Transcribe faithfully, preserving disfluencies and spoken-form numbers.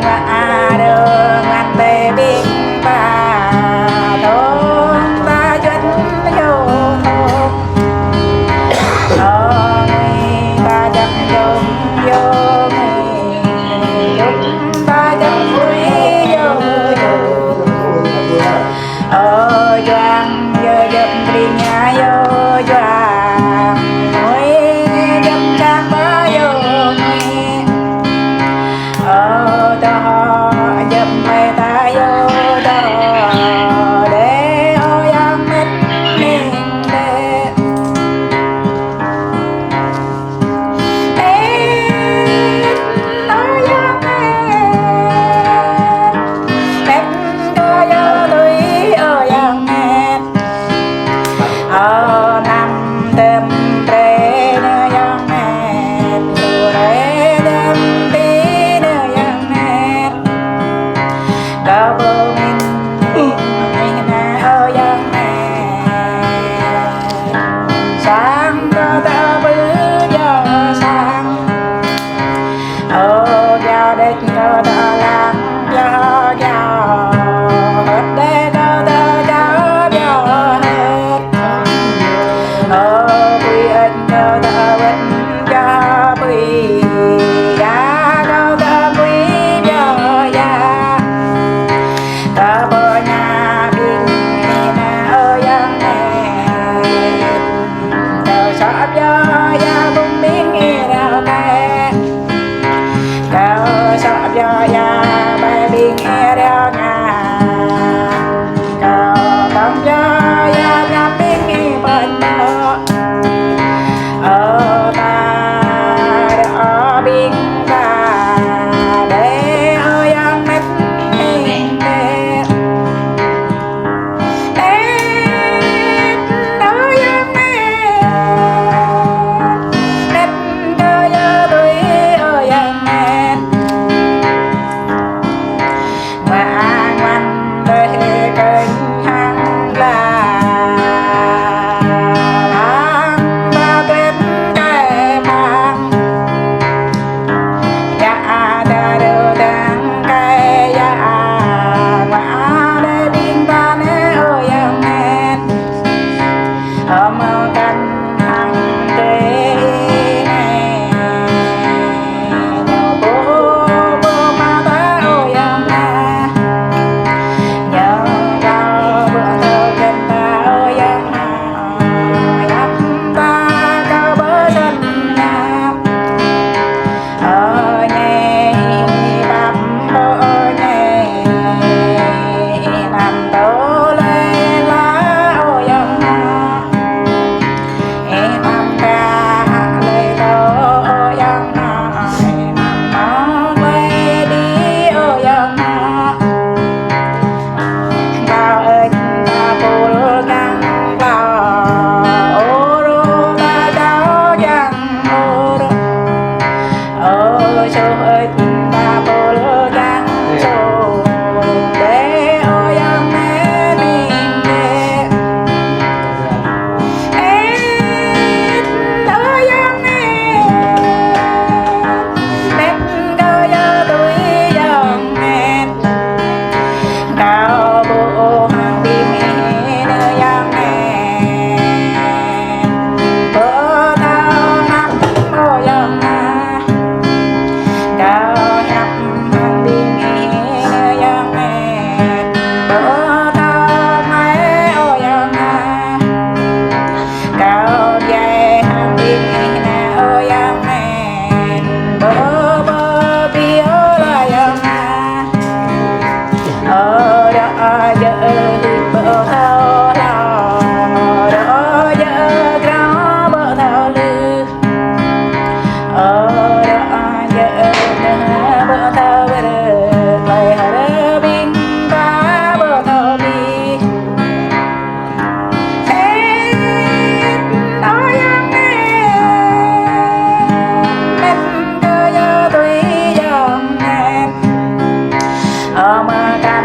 Ngă a đơ ngă tê ƀing ta, dŏng ta juăt yơh thâo. Ơ, ngui ta jăk yơh, yơh ngui. Yơh ta jăk ngui yơh, yơh. Ơ, Yuan, yơh, yơh, ƀing ta yơh, Yuan. Ngui, yơh, čang ba yơh ngui. Ơ, tơ hŏ, yơh, mơi ta yơh, tơ hŏ. Đe, ơ, Yang met ning đe. Đe, ơ, Yang met. Met kơ yơh tui, ơ, Yang met. Ơ, năm tơm pre nơ Yang met, su re tơm ti nơ Yang met. Kơ ƀu min ih nơ, ơ, Yang met. Sang kơ ta ƀu yơh sang. Ơ, kiao đĕč kơ ta lăng, kiao, kiao. Hơt đĕ kơ ta kiao, kiao hơt. Ơ, pui ĕč kơ ta wĕt, kiao pui. Ya kơ ta pui, kiao ya. Ta pơ ña ƀing ih nơ, ơ, Yang met. Kơ sŏ pioh ya ƀing ih rao kĕ. Kơ sŏ pioh ya ƀing ih rao ngă. Kơ tŏng pioh ya ngă ƀing ih pơnô. Ơ ta, ơ ƀing ta, đe ơ Yang met ƀing đe. Met, ơ Yang met. Met, ơ Yang tui, ơ Yang met. Ngoan ngoan đe kơnh hăng la. Hăng ta tuyên kơ hăng. Ya a ta rơ tang kơ ya a. Ngoan đe ƀing ta nơ, ơ Yang met. Ơ mơ kăn hăng tê nê. Ñu pô pô ma ta ơ Yang na. Ñu kâo pô tơ kơ̆n ta ơ Yang na. Yap ta kâo pơsăn yap. Ơ ñe bap ơ ñe. Năm tơ lê la ơ Yang na. Ih năm ka lê kơ ơ Yang na, ih năm mơ lê đi ơ Yang na. Kâo ơi ta pul kăng kâo, ơ ru ta kâo Yang ơ ru. Ơ sôh ơi ta pul kăng sôh, đe ơ Yang mơ ning đe. Ơ Yang met, met kơ ya tui Yang met. Kâo pô hăng ƀing ih nơ Yang met. Pơtao hăng ơ Yang na. Kâo hiăp hăng ƀing ih nơ Yang met. Pơtao mai ơ Yang na. Kâo djai hăng ƀing ih nơ ơ Yang met. Bơ bơ pi ơ la Yang na. Ơ dŏ djơ̆ ơ hưt pơtao hlâo. Dŏ djơ̆ grao pơtao lư. Ơ dŏ djơ̆ ơ nơ pơtao rơ. Klai hơrơ ƀing ta pơtao pi. Met, ơ Yang met, met kơ ya tui Yang met. Ơ mơ kăn